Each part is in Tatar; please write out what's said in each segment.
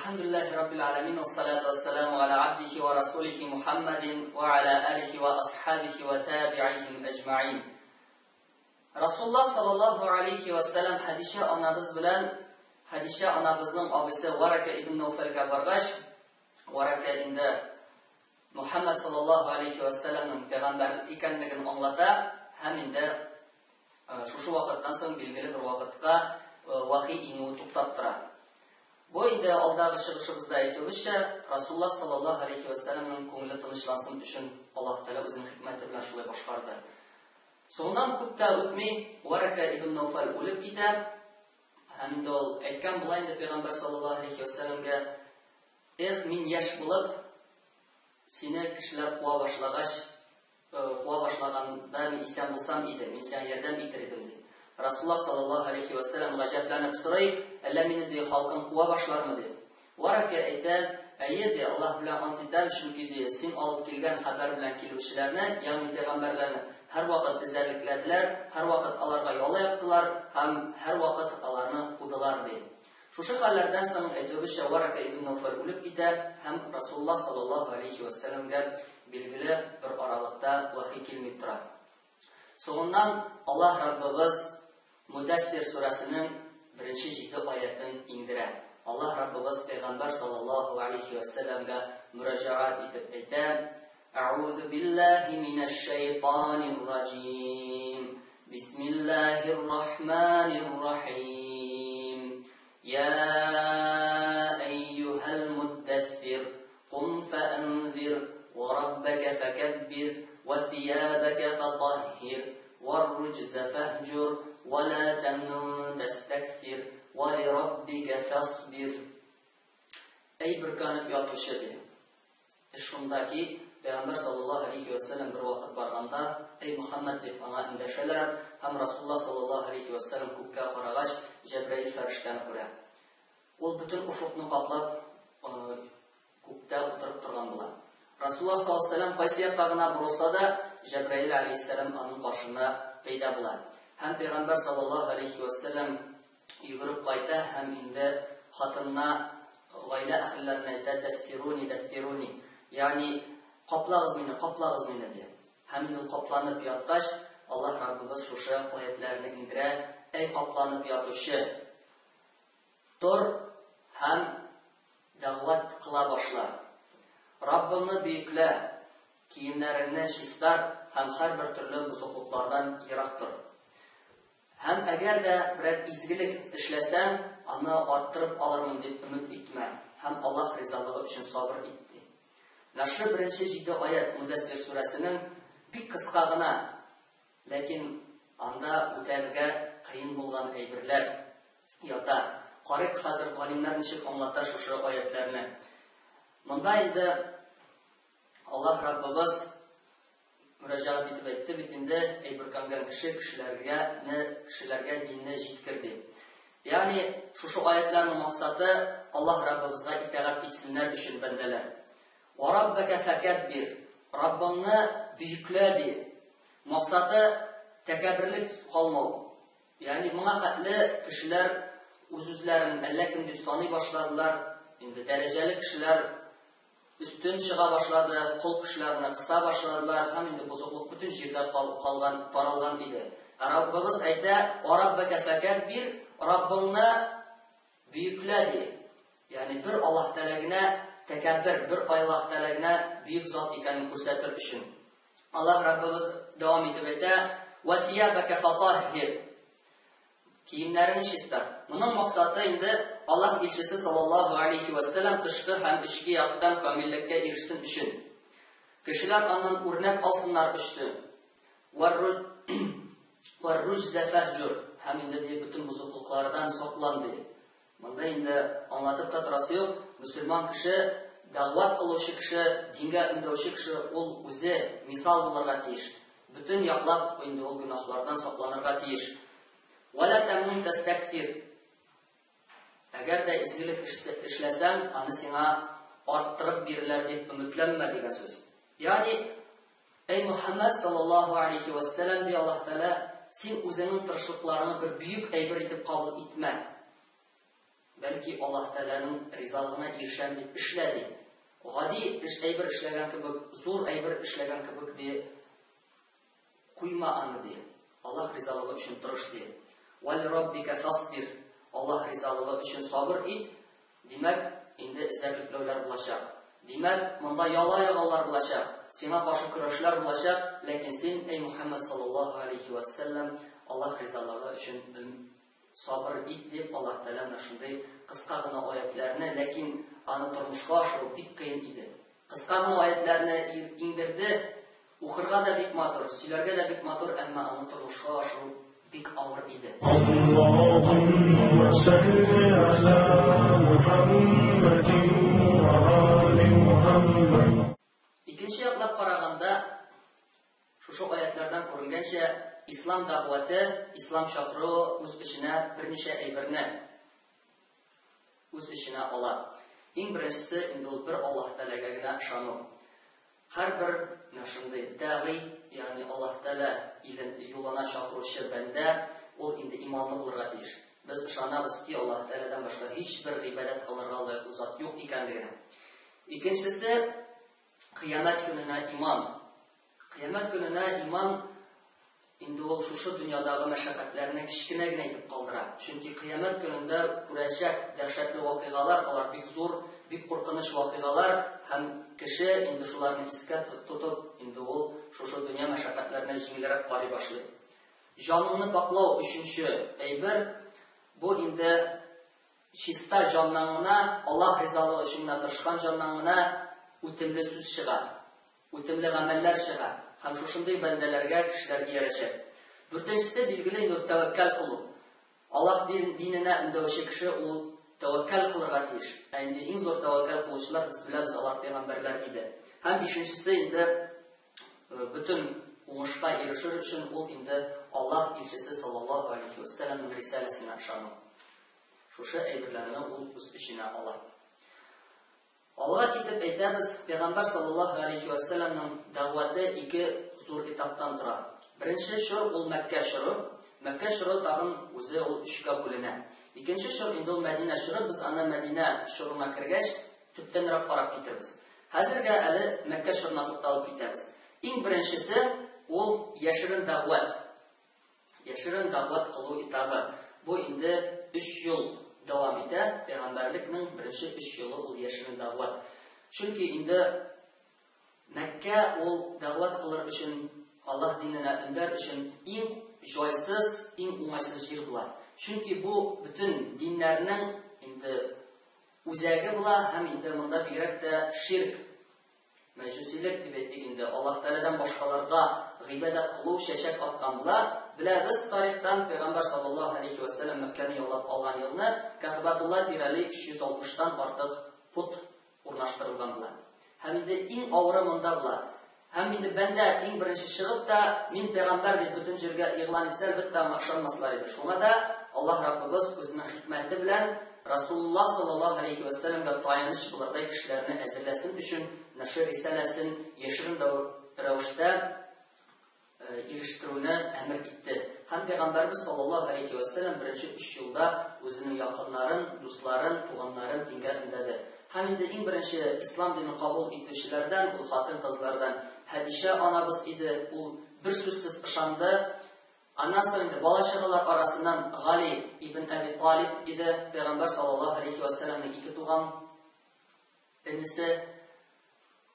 Әлхәмдүлилләһи раббил аламин вассалату вассаламу аля абдихи ва расулихи Мухаммадин ва аля алихи ва асхабихи ва табиихим әҗмәин. Расулуллаһ саллаллаһу алейхи ва сәлләм Хәдичә анабыз белән Хәдичә анабызның абыйсы Варака ибн Науфалга баргач, Варака инде Мухаммад саллаллаһу алейхи ва сәлләмнең пәйгамбәр икәнлеген аңлата һәм инде шушы вакыттан соң билгеле бер вакытка вахи иңүе туктап тора. Бу инде алдагы чыгышыбызда әйтүебезчә, Расуллаһ саллаллаһу алейхи ва сәлләмнең күңеле тынычлансын өчен Аллаһ Тәгалә үзенең хикмәте белән шулай башкарды. Соңыннан күп тә үтми, Варака ибн Науфал үлеп китә. Һәм инде ул әйткән була инде пәйгамбәр саллаллаһу алейхи ва сәлләмгә, Эх, мин яшь булып, сине кешеләр куа башлагач, куа башлаганда мин исән булсам иде, мин сиңа ярдәм итер идем, ди. Расуллаһ саллаллаһу алейхи ва сәлләм гаҗәпләнеп сорый, әллә мине, ди, халкым куа башлармы, ди. Варака әйтә, әйе, ди, Аллаһ белән ант итәм, чөнки, ди, син алып килгән хәбәр белән килүчеләрне, ягъни пәйгамбәрләрне, һәрвакыт эзәрлекләделәр, һәрвакыт аларга яла яптылар һәм һәрвакыт аларны кудылар, ди. Шушы хәлләрдән соң, әйтүебезчә, Варака ибн Науфал үлеп китә һәм Расулуллаһ саллаллаһу алейһи вә сәлләмгә билгеле бер аралыкта вәхи килми тора. Соңыннан Аллаһ Раббыбыз Мудәссир сүрәсенең беренче җиде аятен иңдерә. Аллаһ Раббыбыз пәйгамбәр саллаллаһу алейһи вә сәлләмгә мөрәҗәгать итеп әйтә, Әгъузу биллаһи минәш шәйтанир раҗим. Бисмиллаһир рахманир рахим. Я әйюһәл муддәссир, кум фәәнзир, ва раббака фәкәббир, ва сиябака фатаһһир, вар-руҗза фәһҗур, ва ла тәмнун тәстәксир, ва лираббика фасбир. Әй бөркәнеп ятучы, ди. Эш шунда ки, Пәйгамбәр саллаллаһу галәйһи вә сәлләм бервакыт барганда, Әй Мөхәммәд дип аңа эндәшәләр һәм Расулуллаһ саллаллаһу галәйһи вә сәлләм күккә карагач, Җәбраил фәрештәне күрә. Ул бөтен офыкны каплап, күктә утырып торган була. Расулуллаһ саллаллаһу галәйһи вә сәлләм кайсы якка гына борылса да, Җәбраил галәйһиссәлам аның каршына пәйда була. Һәм Пәйгамбәр саллаллаһу галәйһи вә сәлләм йөгереп кайта һәм инде хатынына, гаилә әһелләренә әйтә, Дәссируни, дәссируни, ягъни каплагыз мине, каплагыз мине, ди. Һәм инде ул капланып яткач, Аллаһ Раббыбыз шушы аятьләрне иңдерә, Әй капланып ятучы, тор һәм дәгъват кыла башла. Раббыңны бөеклә, киемнәреңне чистарт һәм һәрбер төрле бозыклыклардан ерак тор. Һәм әгәр дә берәр изгелек эшләсәң, аны арттырып алырмын дип өмет итмә һәм Аллаһ ризалыгы өчен сабыр ит, ди. Менә шушы беренче җиде аять Мудәссир сүрәсенең бик кыска гына, ләкин анда үтәргә кыен булган әйберләр ята. Карыйк хәзер галимнәр ничек аңлата шушы аятьләрне. Монда инде Аллаһ Раббыбыз Мөрәҗәгать итеп әйтте бит инде, әй бөркәнгән кеше, кешеләргә не, кешеләргә динне җиткер дип. Ягъни, шушы аятьләрнең максаты, Аллаһ Раббыбызга итагать итсеннәр өчен бәндәләр. Ва раббака фәкәббир, Раббыңны бөеклә ди. Максаты, тәкәбберлек калмау. Ягъни, моңа хәтле кешеләр үз-үзләрен әллә кем дип саный башладылар, инде дәрәҗәле кешеләр Өстен чыга башлады, кол кешеләрне кыса башладылар һәм инде бозыклык бөтен җирдә калган, таралган иде. Ә Раббыбыз әйтә, Ва раббәкә фәкәббир, Раббыңны бөеклә, ди. Ягъни бер Аллаһ Тәгалә генә тәкәббер, бер Аллаһ Тәгалә генә бөек зат икәнен күрсәтер өчен. Аллаһ Раббыбыз дәвам итеп әйтә, Ва сиябәкә фатаһһир. Киемнәреңне чистарт. Моның максаты инде Аллаһ илчесе саллаллаһу алейһи вә сәлләм тышкы һәм эчке яктан камиллеккә ирешсен өчен. Кешеләр аннан үрнәк алсыннар өчсен. Вәр-руҗзә фәһҗур. Һәм инде ди бөтен бозыклыклардан саклан ди. Монда инде аңлатып та торасы юк, мөселман кеше, дәгъват кылучы кеше, дингә өндәүче кеше ул үзе мисал булырга тиеш. Бөтен яклап инде ул гөнаһлардан сакланырга тиеш. Вәлә тәмнун тәстәксир. Әгәр дә изгелек эшләсәң, аны сиңа арттырып бирерләр дип өметләнмә дигән сүз. Ягъни, әй Мөхәммәд саллаллаһу алейхи вәссәлам, ди Аллаһ Тәгалә, син үзеңнең тырышлыкларыңны бер бөек әйбер итеп кабул итмә. бәлки Аллаһ Тәгаләнең ризалыгына ирешәм дип эшлә, ди. Гади эш әйбер эшләгән кебек, зур әйбер эшләгән кебек, ди, куйма аны, ди. Аллаһ ризалыгы өчен тырыш, ди. Вә лираббика фасбир. Аллаһ ризалыгы өчен сабыр ит. Димәк, инде эзәрлекләүләр булачак. Димәк, монда яла ягаулар булачак, сиңа каршы көрәшләр булачак, ләкин син, әй Мухәммәд саллаллаһу алейһи вә сәлләм, Аллаһ ризалыгы өчен сабыр ит, дип Аллаһ Тәгалә менә шундый кыска гына аятьләрне, ләкин аны тормышка ашыру бик кыен иде. Кыска гына аятьләрне иңдерде, укырга да бик матур, сөйләргә дә бик матур, әмма аны тормышка ашыру бик авыр иде. Аллаһумма салли аля Мухаммадин ва али Мухаммад. Икенче яклап караганда, шушы аятьләрдән күренгәнчә, ислам дәгъвате, ислам чакыруы үз эченә берничә әйберне үз эченә ала. Иң беренчесе инде ул бер Аллаһ Тәгаләгә генә ышану. Һәрбер менә шундый дәгый, ягъни Аллаһ Тәгалә илен юлына чакыручы бәндә, ул инде иманлы булырга тиеш. Без ышанабыз ки, Аллаһ Тәгаләдән башка һичбер гыйбадәт кылырга лаеклы зат юк икәнлегенә. Икенчесе, кыямәт көненә иман. Кыямәт көненә иман инде ул шушы дөньядагы мәшәкатьләрне кечкенә генә итеп калдыра. Чөнки кыямәт көнендә күрәчәк дәһшәтле вакыйгалар, алар бик зур, бик куркыныч вакыйгалар, һәм кеше инде шуларны искә тотып, инде ул шушы дөнья мәшәкатьләренә җиңелрәк карый башлый. Җаныңны пакълау өченче әйбер, бу инде чиста җаннан гына, Аллаһ ризалыгы өчен генә тырышкан җаннан гына үтемле сүз чыга. Үтемле гамәлләр чыга һәм шушындый бәндәләргә кешеләр иярәчәк. Дүртенчесе, билгеле инде, ул тәвәккәл кылу. Аллаһ диненә өндәүче кеше ул тәвәккәл кылырга тиеш. Ә инде иң зур тәвәккәл кылучылар, без беләбез, алар пәйгамбәрләр иде. Һәм бишенчесе инде, бөтен уңышка ирешер өчен ул инде Аллаһ илчесе саллаллаһу алейһи вә сәлләмнең рисаләсенә ышану. Шушы әйберләрне ул үз эченә ала. Алга китеп әйтәбез, Пәйгамбәр саллаллаһу галәйһи вә сәлләмнең дәгъвате ике зур этаптан тора. Беренче чор ул Мәккә чоры. Мәккә чоры тагын үзе ул өчкә бүленә. Икенче чор инде ул Мәдинә чоры, без аны Мәдинә чорына кергәч, төптәнрәк карап китербез. Хәзергә әле Мәккә чорына тукталып китәбез. Иң беренчесе ул яшерен дәгъват. Яшерен дәгъват кылу этабы. Бу инде өч ел дәвам итә. Пәйгамбәрлекнең беренче өч елы ул яшерен дәгъват. Чөнки инде Мәккә ул дәгъват кылыр өчен, Аллаһ диненә өндәр өчен иң җайсыз, иң уңайсыз җир була. Чөнки бу бөтен диннәрнең инде үзәге була һәм инде монда бигрәк тә ширк, Мәҗүсилек дип әйтик инде, Аллаһ Тәгаләдән башкаларга гыйбадәт кылу чәчәк аткан була. Беләбез тарихтан, Пәйгамбәр саллаллаһу алейһи вә сәлләм Мәккәне яулап алган елны Кәгъбәтулла тирәли 360 тан артык пот урнаштырылган була. Һәм инде иң авыры монда була. Һәм инде бәндә иң беренче чыгып та, мин пәйгамбәр дип бөтен җиргә игълан итсә, әлбәттә, аңа ышанмаслар иде. Шуңа да Аллаһ Раббыбыз үзенең хикмәте белән Расулуллаһ саллаллаһу алейһи вә сәлләмгә таяныч булырдай кешеләрне әзерләсен өчен нәшер рисаләсен яшерен рәвештә ирештерүне әмер итте. Һәм Пәйгамбәребез саллаллаһу алейһи вә сәлләм беренче өч елда үзенең якыннарын, дусларын, туганнарын дингә өндәде. Һәм инде иң беренче ислам динен кабул итүчеләрдән ул хатын-кызлардан Хәдичә анабыз иде, ул берсүзсез ышанды. Аннан соң инде бала-чагалар арасыннан Гали ибн Әби Талиб иде, Пәйгамбәр саллаллаһу алейһи вә сәлләмнең ике туган энесе.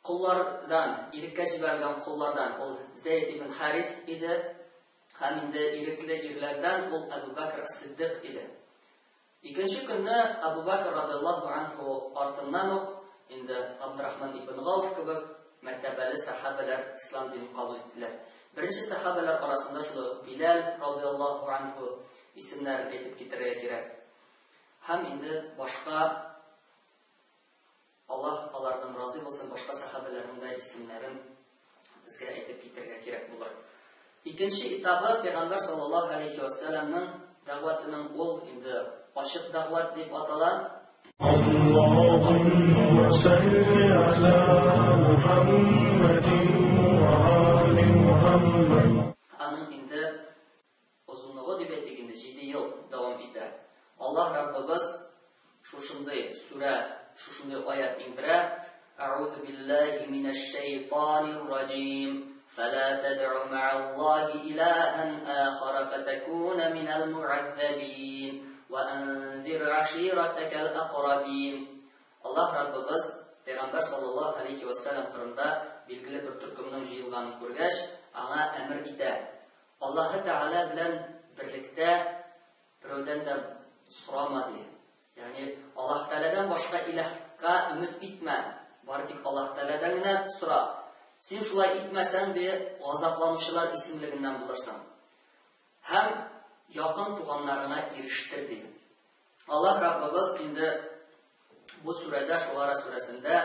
Коллардан, иреккә җибәрелгән коллардан ул Зәйд ибн Харис иде. Һәм инде ирекле ирләрдән ул Әбу Бәкр ас-Сиддык иде. Икенче көнне Әбу Бәкр радыяллаһу анһу артыннан ук инде Габдрахман ибн Гауф кебек мәртәбәле сәхабәләр ислам динен кабул иттеләр. Беренче сәхабәләр арасында шулай ук Биләл радыяллаһу анһу исемнәрен әйтеп китерергә кирәк. Һәм инде башка Аллаһ алардан разый булсын, башка сәхабәләрнең дә исемнәрен безгә әйтеп китәргә кирәк булыр. Икенче этабы Пәйгамбәр саллаллаһу алейхи ва сәлламның дәгъватының ул инде ачык дәгъват дип атала. Аллаһумма салли аля Мухаммадин ва али Мухаммад. Аның инде озынлыгы дип әйтик инде 7 ел дәвам итә. Аллаһ Раббыбыз аять иңдерә. Әгъузу биллаһи минәш шәйтанир раҗим. Фәлә тәдъу мә'аллаһи илаһан ахара фатакуна минәл му'аззабин. Ва анзир аширатакал акрабин. Аллаһ Раббыбыз Пәйгамбәр саллаллаһу алейхи ва сәлләм кырында билгеле бер төркемнең җыелганын күргәч, аңа әмер итә. Аллаһы Тәгалә белән берлектә берәүдән дә сорама, ди. Ягъни Аллаһ Тәгаләдән башка илаһка өмет итмә, бары тик Аллаһ Тәгаләдән генә сора. Син шулай итмәсәң, ди, газапланучылар исемлегеннән булырсың. Һәм якын туганнарыңа ирештер, ди. Аллаһ Раббыбыз инде бу сүрәдә, Шугара сүрәсендә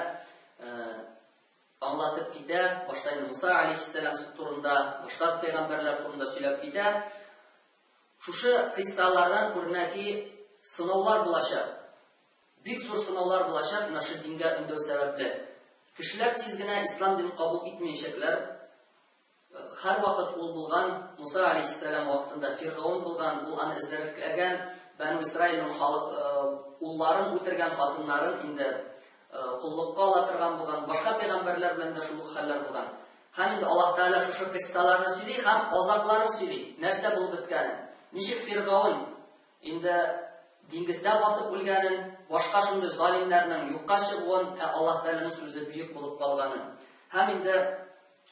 аңлатып китә, башта инде Муса алейхиссәлам турында, башка пәйгамбәрләр турында сөйләп китә. Шушы кыйссалардан күренә ки, сынаулар булачак. Бик зур сынаулар булачак менә шул дингә өндәү сәбәпле. Кешеләр тиз генә ислам динен кабул итмәячәкләр. Һәрвакыт ул булган, Муса алейхиссәлам вакытында Фиргаун булган, ул аны эзәрлекләгән, Бәну Исраилның халык улларын үтергән, хатыннарын инде коллыкка ала торган булган, башка пәйгамбәрләр белән дә шул ук хәлләр булган. Һәм инде Аллаһ Тәгалә шушы кыйссаларны сөйли һәм азакларын сөйли, нәрсә булып беткәнен. Ничек Фиргаун инде диңгездә батып үлгәнен, башка шундый залимнәрнең юкка чыгуын, ә Аллаһ Тәгаләнең сүзе бөек булып калганын. Һәм инде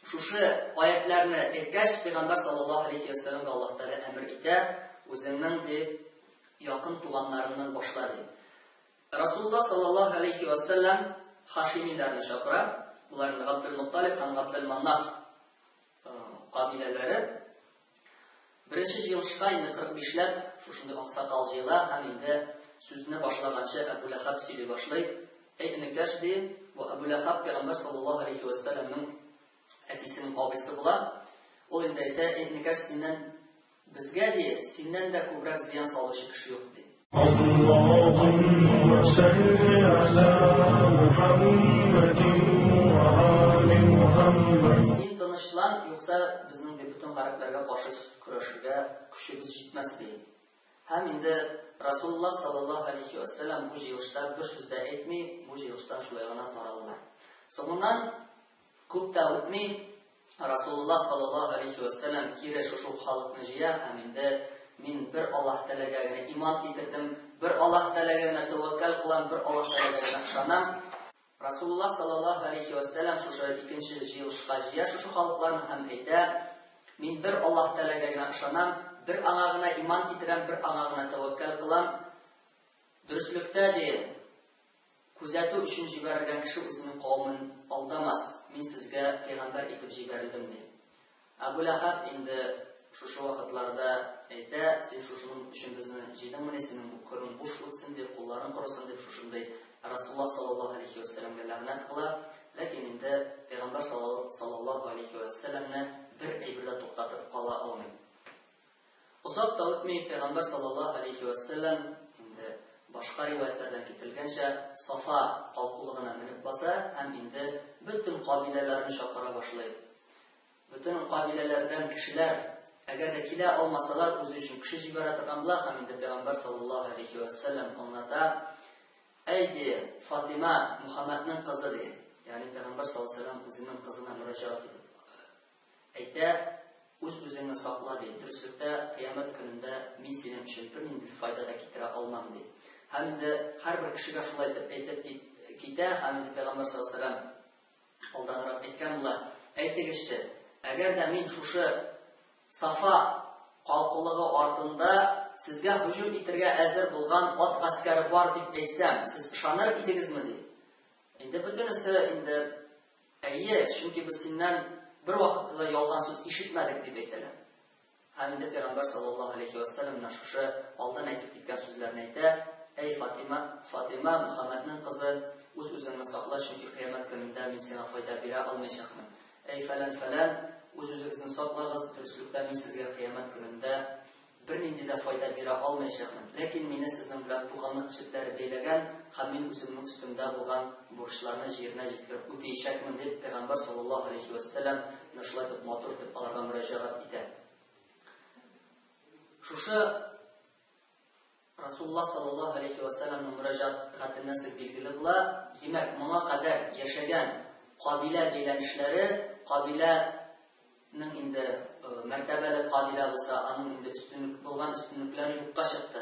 шушы аятларны әйткәч, Пәйгамбәр саллаллаһу алейхи ва сәлләмгә Аллаһ Тәгалә әмер итә, үзеңнең дип якын туганнарыңнан башла дип. Расулуллаһ саллаллаһу алейхи ва сәлләм хашимиләрне чакыра. Болар инде Габделмутталиб һәм Габделманнаф кабиләләре. Беренче җыелышка инде 45 ләп шушындый аксакал җыела һәм инде сүзне башлаганчы Әбу Ләхаб сөйли башлый. Әй энекәш, ди, бу Әбу Ләхаб пәйгамбәр саллаллаһу алейхи ва сәлләмнең әтисенең абыйсы була. Ул инде әйтә, әй энекәш, синнән Безгә, ди, синнән дә күбрәк зыян салучы кеше юк, ди. Аллаһумма салли аля Мухаммадин ва али Мухаммад. Син тынычлан, юкса безнең, ди, бөтен гарәпләргә каршы көрәшергә көчебез җитмәс, ди. Һәм инде Расулуллаһ саллаллаһу алейхи ва сәлләм бу җыелышта бер сүз дә әйтми, бу җыелыштан шулай гына таралалар. Соңыннан Күп тә үтми, Расулуллаһ саллаллаһу алейхи вә сәлләм кире шушы ук халыкны җыя һәм инде мин бер Аллаһ Тәгаләгә генә иман китердем, бер Аллаһ Тәгаләгә генә тәвәккәл кылам, бер Аллаһ Тәгаләгә генә ышанам. Расулуллаһ саллаллаһу алейхи вә сәлләм шушы икенче җыелышка җыя шушы халыкларны һәм әйтә, мин бер Аллаһ Тәгаләгә генә ышанам, бер аңа гына иман китерәм, бер аңа гына тәвәккәл кылам. Дөреслектә, ди, Күзәтү өчен җибәрелгән кеше үзенең кавемен алдамас, мин сезгә пәйгамбәр итеп җибәрелдем, ди. Әбү Ләһәб инде шушы вакытларда әйтә, син шушының өчен безне җыйдыңмыни, синең бу көнең буш үтсен дип, кулларың корысын дип, шушындый Расулуллаһ саллаллаһу алейһи вә сәлләмгә ләгънәт кыла. Ләкин инде пәйгамбәр саллаллаһу алейһи вә сәлләмне бер әйбер дә туктатып кала алмый. Озак та үтми, пәйгамбәр саллаллаһу алейһи вә сәлләм, инде башка риваятьләрдән китерелгәнчә, Сафа калкулыгына менеп баса һәм инде бөтен кабиләләрне чакыра башлый. Бөтен кабиләләрдән кешеләр, әгәр дә килә алмасалар, үзе өчен кеше җибәрә торган була һәм инде пәйгамбәр саллаллаһу алейһи вә сәлләм аңлата, Әй, ди, Фатыйма, Мухаммадның кызы, ди. Ягъни пәйгамбәр саллаллаһу алейһи вә сәлләм үзенең кызына мөрәҗәгать итеп Әйтә, Үз-үзеңне сакла, ди, дөреслектә, кыямәт көнендә мин синең өчен бернинди файда да китерә алмам, ди. Һәм инде һәрбер кешегә шулай итеп әйтеп китә, һәм инде Пәйгамбәр саллаллаһу алейһи ва сәлләм алданрак әйткән була, Әйтегезче, әгәр дә мин шушы Сафа калкулыгы артында сезгә һөҗүм итергә әзер булган ат гаскәре бар дип әйтсәм, сез ышаныр идегезме, ди. Инде бөтенесе инде Әйе, чөнки без синнән бервакытта да ялган сүз ишетмәдек, дип әйтәләр. Һәм инде Пәйгамбәр саллаллаһу алейһи вә сәлләм менә шушы алдан әйтеп киткән сүзләрне әйтә, Әй Фатима, Фатима, Мөхәммәднең кызы, үз-үзеңне сакла, чөнки кыямәт көнендә мин сиңа файда бирә алмаячакмын. Әй фәлән-фәлән, үз-үзегезне саклагыз, дөреслектә мин сезгә кыямәт көнендә Бернинди дә файда бирә алмаячакмын. Ләкин мине сезнең белән туганлык җепләре бәйләгән һәм мин үземнең өстемдә булган бурычларны җиренә җиткереп үтәячәкмен, дип, Пәйгамбәр саллаллаһу галәйһи вә сәлләм менә шулай итеп матур итеп аларга мөрәҗәгать итә. Шушы Расулулла саллаллаһу алейхи ва сәлламның мөрәҗәгатеннән соң билгеле була, димәк, моңа кадәр яшәгән кабилә бәйләнешләре, кабиләнең инде мәртәбәле кабилә булса, аның инде өстенлек булган өстенлекләре юкка чыкты.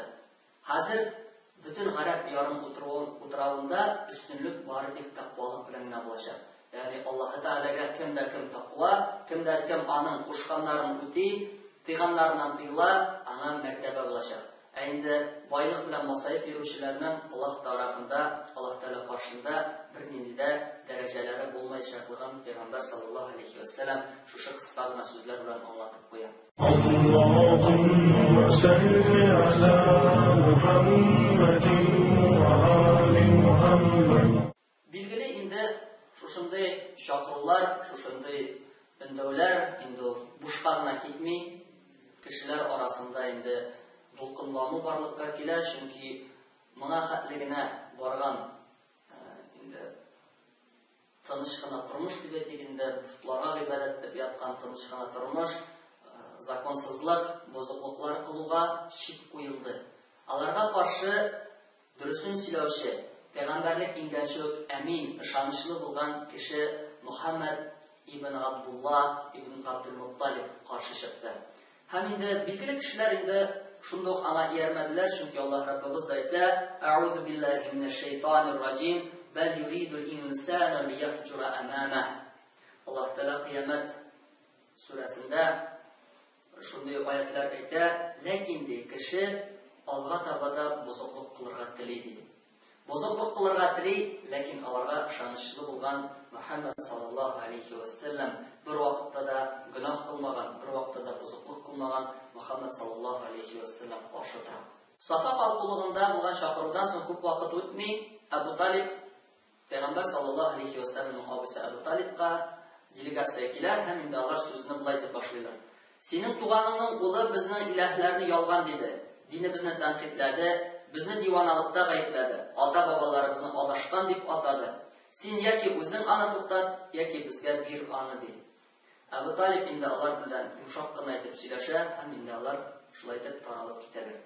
Хәзер бөтен гарәп ярым утравында өстенлек бары тик тәкъвалык белән генә булачак. Ягъни Аллаһы Тәгаләгә кем дә кем тәкъва, кем дә кем аның кушканнарын үти, тыйганнарыннан тыела, аңа мәртәбә булачак. Ә инде байлык белән масаеп йөрүчеләрнең Аллаһ тарафында, Аллаһ Тәгалә каршында бернинди дә дәрәҗәләре булмаячаклыгын Пәйгамбәр саллаллаһу алейһи вә сәлләм шушы кыска гына сүзләр белән аңлатып куя. اللهم صل على محمد وآل محمد. Билгеле инде, шушындый чакырулар, шушындый өндәүләр инде ул бушка гына китми. Кешеләр арасында инде дулкынлану барлыкка килә, чөнки моңа хәтле генә барган инде тыныч кына тормыш дип әйтик инде, потларга гыйбадәт итеп яткан тыныч кына тормыш, законсызлык, бозыклыклар кылуга чик куелды. Аларга каршы дөресен сөйләүче, пәйгамбәрлек иңгәнче үк әмин, ышанычлы булган кеше Мухаммад ибн Габдулла ибн Габдулмутталиб каршы чыкты. Һәм инде билгеле кешеләр инде шунда ук аңа иярмәделәр, чөнки Аллаһ Раббыбыз да әйтә: "Әгъузу биллаһи минәш шайтанир раҗим, бәл юридул инсану лияфҗура амамah". Аллаһ Тәгалә Кыямәт сүрәсендә шундый аятлар әйтә, ләкин ди кеше алга таба да бозыклык кылырга тели ди. Бозыклык кылырга тели, ләкин аларга ышанычлы булган Мөхәммәд саллаллаһу алейхи ва сәлләм бер вакытта да гөнаһ кылмаган, бер вакытта да бозыклык кылмаган Мөхәммәд саллаллаһу алейхи ва сәлләм каршы тора. Сафа калкулыгында булган чакырудан соң күп вакыт үтми, Әбу Талиб Пәйгамбәр саллаллаһу алейхи ва сәлләмнең абыйсы Әбу Талибка делегация килә һәм инде алар сүзне болай дип башлыйлар. Синең туганыңның улы безнең иләһләрне ялган диде, динебезне тәнкыйтьләде, безне диваналыкта гаепләде, ата-бабаларыбызны адашкан дип атады. Син яки үзең аны туктат, яки безгә бир аны, ди. Әбу Талиб инде алар белән йомшак кына итеп сөйләшә һәм инде алар шулай итеп таралып китәләр.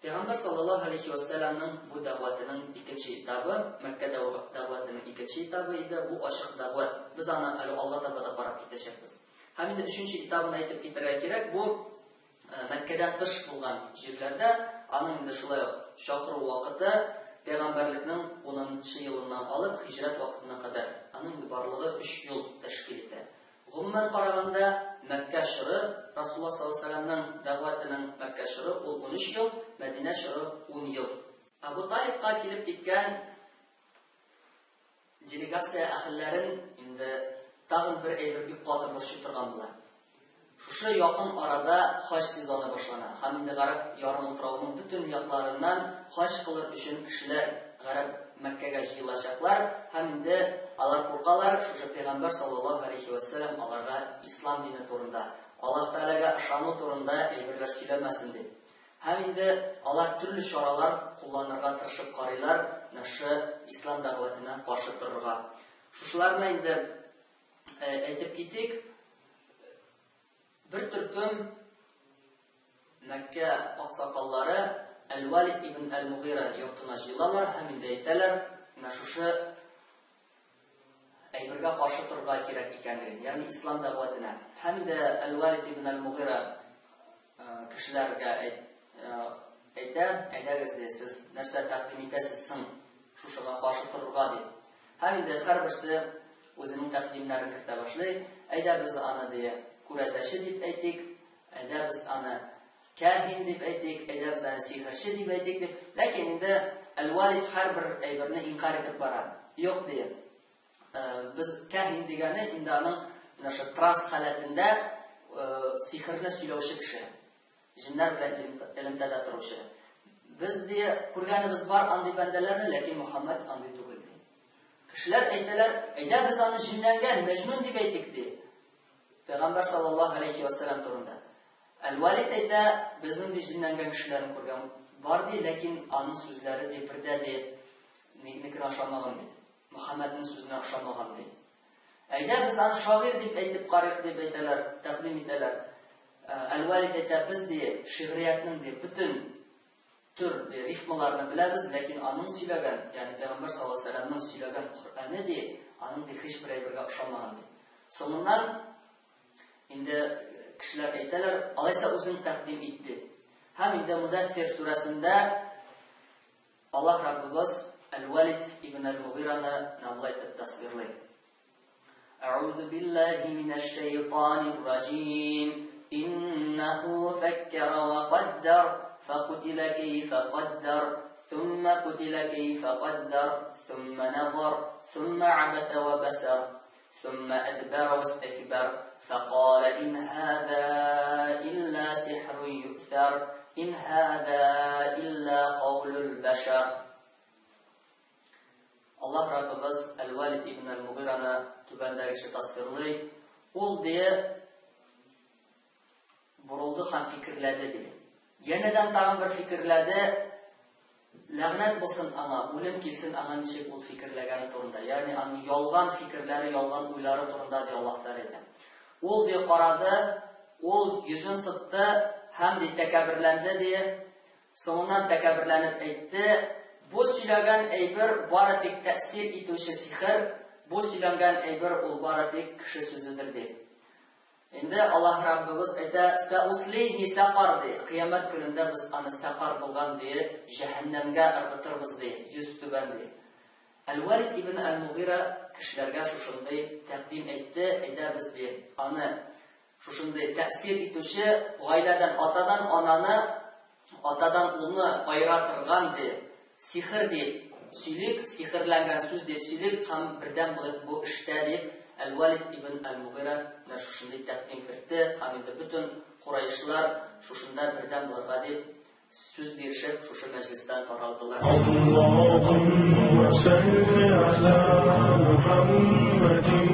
Пәйгамбәр саллаллаһу алейһи вә сәлләмнең бу дәгъватының икенче этабы, Мәккә дәгъватының икенче этабы иде, бу ачык дәгъват. Без аны әле алга таба да карап китәчәкбез. Һәм инде өченче этабын әйтеп китәргә кирәк, бу Мәккәдән тыш булган җирләрдә аның инде шулай ук чакыру вакыты пәйгамбәрлекнең 10 елыннан алып һиҗрәт вакытына кадәр. Аның инде барлыгы 3 ел тәшкил итә. Гомумән караганда, Мәккә чоры, Расулулла саллаллаһу алейһи ва сәлләмнең дәгъватының Мәккә чоры ул 13 ел, Мәдинә чоры 10 ел. Әбу Талибка килеп киткән делегация әһелләрен инде тагын бер әйбер бик каты борчый торган була. Шушы якын арада хаҗ сезоны башлана һәм инде Гарәп ярымутравының бөтен якларыннан хаҗ кылыр өчен кешеләр Гарәп Мәккәгә җыелачаклар һәм инде алар куркалар, шушы пәйгамбәр саллаллаһу алейһи вә сәлләм аларга ислам дине турында, Аллаһ Тәгаләгә ышану турында әйберләр сөйләмәсен дип. Һәм инде алар төрле чаралар кулланырга тырышып карыйлар, менә шушы ислам дәгъватына каршы торырга. Шушыларны инде әйтеп китик, бер төркем Мәккә аксакаллары Әл-Валид ибн Әл-Мугыйра йортына җыелалар һәм инде әйтәләр, менә шушы әйбергә каршы торырга кирәк икәнлеген, ягъни ислам дәгъватына. Һәм инде Әл-Валид ибн Әл-Мугыйра кешеләргә әйтә, әйдәгез, ди, сез нәрсә тәкъдим итәсез соң шушыга каршы торырга, ди. Һәм инде һәрберсе үзенең тәкъдимнәрен кертә башлый. Әйдә без аны, ди, күрәзәче дип әйтик, әйдә без аны каһин дип әйтик, әйдә без аны сихерче дип әйтик дип. Ләкин инде Әл-Валид һәрбер әйберне инкарь итеп бара. Юк, ди. Без каһин дигәне инде аның менә шул транс халәтендә сихерне сөйләүче кеше. Җеннәр белән элемтәдә торучы. Без ди күргәнебез бар андый бәндәләрне, ләкин Мухаммад андый түгел ди. Кешеләр әйтәләр, әйдә без аны җенләнгән, мәҗнүн дип әйтик ди. Пәйгамбәр саллаллаһу алейхи ва саллям турында. Әл-Валид әйтә, безнең ди җенләнгән кешеләрне күргән бар ди, ләкин аның сүзләре ди бердә ди никенә ошамаган бит. Мөхәммәднең сүзенә ошамаган ди. Әйдә без аны шагыйрь дип әйтеп карыйк дип әйтәләр, тәкъдим итәләр. Әл-Валид әйтә, без ди шигъриятнең ди бөтен төр ди, рифмаларны беләбез, ләкин аның сөйләгән, ягъни пәйгамбәр саллаллаһу алейһи вәсәлләмнең сөйләгән Коръәне ди, аның ди һичбер әйбергә ошамаган ди. Соңыннан инде кешеләр әйтәләр, алайса үзең тәкъдим ит ди. Һәм инде Мудәссир сүрәсендә Аллаһ Раббыбыз Әл-Валид ибн Әл-Мугыйраны менә болай итеп тасвирлый. Әгъузу биллаһи минәш-шәйтанир раҗим. Иннәһу фәккәра вә каддәр, фәкутилә кәйфә каддәр, сумма кутилә кәйфә каддәр, сумма назар, сумма абәсә вә бәсәр, сумма әдбәр вәстәкбәр, фәкалә ин һәзә илля сихрун юъсәр, ин һәзә илля каулул бәшәр. Аллаһ Раббыбыз Әл-Валид ибн Әл-Мугыйраны түбәндәгечә тасвирлый, Ул, ди, борылды һәм фикерләде, ди. Янәдән тагын бер фикерләде, ләгънәт булсын аңа, үлем килсен аңа ничек ул фикерләгәне турында, ягъни аның ялган фикерләре, ялган уйлары турында, ди Аллаһ Тәгалә әйтә. Ул, ди, карады, ул йөзен сытты һәм, ди, тәкәбберләнде, ди, Соңыннан тәкәбберләнеп әйтте, Бу сөйләгән әйбер бары тик тәэсир итүче сихер, бу сөйләнгән әйбер ул бары тик кеше сүзедер, ди. Инде Аллаһ Раббыбыз әйтә, Сәуслихи сәкар, ди, кыямәт көнендә без аны сәкар булган, ди, җәһәннәмгә ыргытырбыз, ди, йөзтүбән, ди. Әл-Вәлид ибн Әл-Мугыйра кешеләргә шушындый тәкъдим әйтте, әйдә без, ди, аны Шушындый тәэсир итүче гаиләдән атадан ананы, атадан улны аера торган, ди, сихер дип сөйлик, сихерләнгән сүз дип сөйлик һәм бердәм булыйк бу эштә, дип, Әл-Вәлид ибн Әл-Мугыйра менә шушындый тәкъдим кертте һәм инде бөтен курайшлар шушында бердәм булырга дип сүз бирешеп, шушы мәҗлестән таралдылар. Аллаһумма салли аля Мухаммадин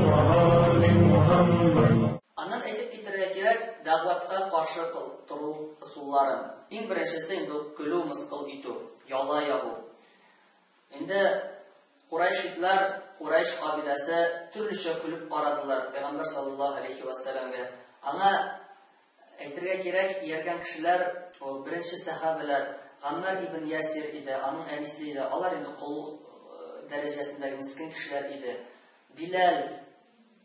ва али Мухаммад. Аннан әйтеп китәргә кирәк, дәгъватка каршы тору ысулларын. Иң беренчесе инде ул көлү, мыскыл итү, яла ягу. Инде курайшитлар, Курайш кабиләсе төрлечә көлеп карадылар Пәйгамбәр саллаллаһу алейхи ва сәлләмгә. Аңа Әйтергә кирәк, ияргән кешеләр, ул беренче сәхабәләр, Гаммар ибн Ясир иде, аның әнисе иде, алар инде кол дәрәҗәсендәге мескен кешеләр иде. Биләл,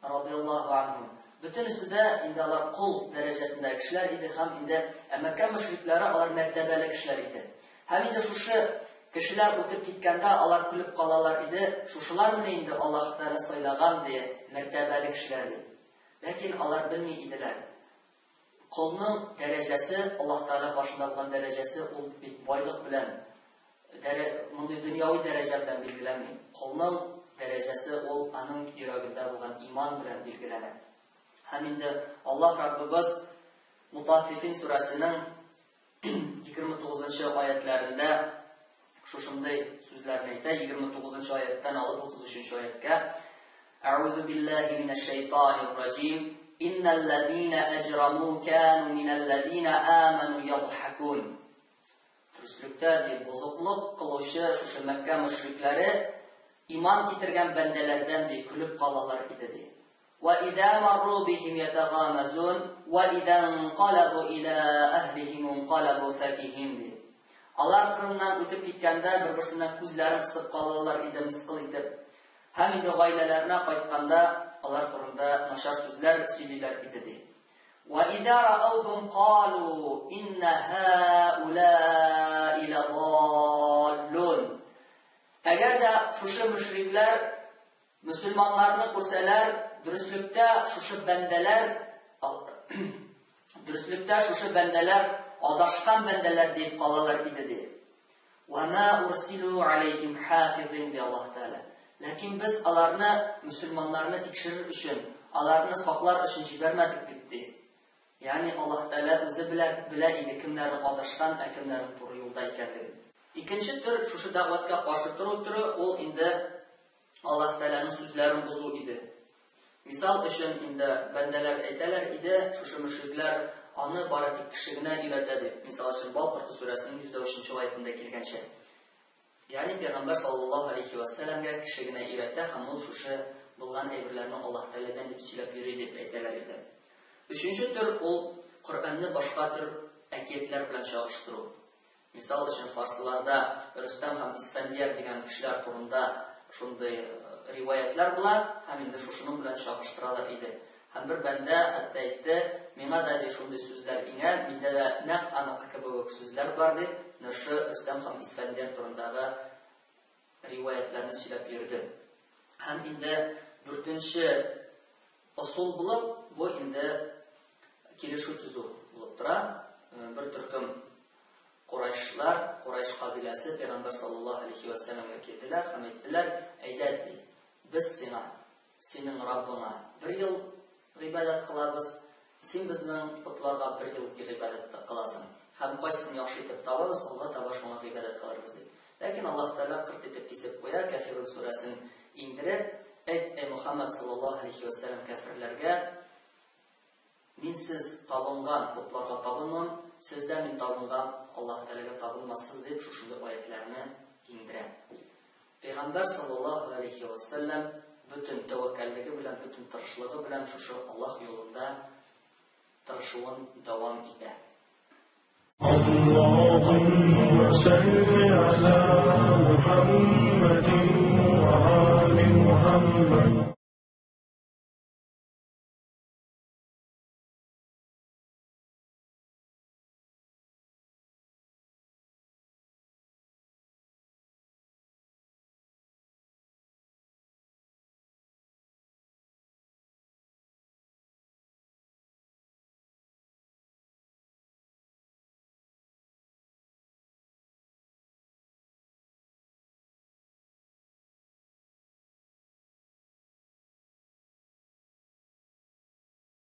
радыяллаһу анһум. Бөтенесе дә инде алар кол дәрәҗәсендәге кешеләр иде һәм инде ә Мәккә мөшрикләре алар мәртәбәле кешеләр иде. Һәм инде шушы кешеләр үтеп киткәндә алар көлеп калалар иде, шушылармыни инде Аллаһ Тәгалә сайлаган ди, мәртәбәле кешеләр дип. Ләкин алар белми иделәр. Колның дәрәҗәсе, Аллаһ Тәгалә каршында булган дәрәҗәсе ул бит байлык белән, дәрә, мондый дөньяви дәрәҗә белән билгеләнми. Колның дәрәҗәсе ул аның йөрәгендә булган иман белән билгеләнә. Һәм инде Аллаһ Раббыбыз Мутаффифин сүрәсенең 29 нчы аятләрендә шушындый сүзләрне әйтә, 29 нчы аяттан алып 33 нче аяткә. Әгъузу биллаһи минәш шайтанир раҗим. Иннәлләзина әҗраму кану минәлләзина аману ядхакун. Дөреслектә, ди, бозыклык кылучы шушы Мәккә мөшрикләре иман китергән бәндәләрдән, ди, көлеп калалар иде, ди. Вә изә марру бихим ятәгамәзун, вә изә нкаләбу илә әһлихим нкаләбу фәкиһин, ди. Алар кырыннан үтеп киткәндә, бер-берсенә күзләрен кысып калалар иде, мыскыл итеп. Һәм инде гаиләләренә кайтканда, алар турында начар сүзләр сөйлиләр иде, ди. Вә изә раәүһүм калу иннә һәүләи ләдаллун. Әгәр дә шушы мөшрикләр Мөселманнарны күрсәләр, дөреслектә шушы бәндәләр, дөреслектә шушы бәндәләр адашкан бәндәләр диеп калалар иде, ди. Вә мә урсилу алейхим хафизин, ди Аллаһ Тәгалә. Ләкин без аларны, мөселманнарны тикшерер өчен, аларны саклар өчен җибәрмәдек бит, ди. Ягъни Аллаһ Тәгалә үзе белә, белә иде кемнәрнең адашкан, ә кемнәрнең туры юлда икәнлеген. Икенче төр, шушы дәгъваткә каршы тору төре, ул инде Аллаһ Тәгаләнең сүзләрен бозу иде. Мисал өчен, инде бәндәләр әйтәләр иде, шушы мөшрикләр аны бары тик кеше генә өйрәтә дип, мисал өчен, Бал корты сүрәсенең 103 нче аятендә килгәнчә. Ягъни пәйгамбәр саллаллаһу алейһи вә сәлләмгә кеше генә өйрәтә һәм ул шушы булган әйберләрне Аллаһ Тәгаләдән дип сөйләп йөри дип әйтәләр иде. Өченче төр ул Коръәнне башка төр әкиятләр белән чагыштыру. Мисал өчен, фарсыларда Рөстәм һәм Исфәндияр дигән кешеләр турында шундый риваятлар була һәм инде шушының белән чагыштыралар иде. Һәм бер бәндә хәтта әйтте, миңа да ди шундый сүзләр иңә, миндә дә нәкъ аныкы кебек үк сүзләр бар дип, менә шушы Рөстәм һәм Исфәндияр турындагы риваятларны сөйләп йөрде. Һәм инде дүртенче ысул булып, бу инде килешү төзү булып тора. Бер төркем Курайшлар, Курайш кабиләсе пәйгамбәр саллаллаһу алейхи ва сәлләмгә килделәр һәм әйттеләр, әйдә, ди, без сиңа, синең Раббыңа бер ел гыйбадәт кылабыз, син безнең потларга бер ел гыйбадәт кыласың. Һәм кайсысын яхшы итеп табабыз, алга таба шуңа гыйбадәт кылырбыз, дип. Ләкин Аллаһ Тәгалә кырт итеп кисеп куя, Кәфирун сүрәсен иңдереп, әйт, әй Мухаммад саллаллаһу алейхи ва сәлләм кәферләргә, Мин сез табынган потларга табынмам, сез дә мин табынган Аллаһ Тәгаләгә табынмассыз, дип шушындый аятларны иңдерә. Пәйгамбәр саллаллаһу алейхи ва сәлләм бөтен тәвәккәллеге белән, бөтен тырышлыгы белән шушы Аллаһ юлында тырышуын дәвам итә. Аллаһумма салли аля Мухаммадин ва али Мухаммад.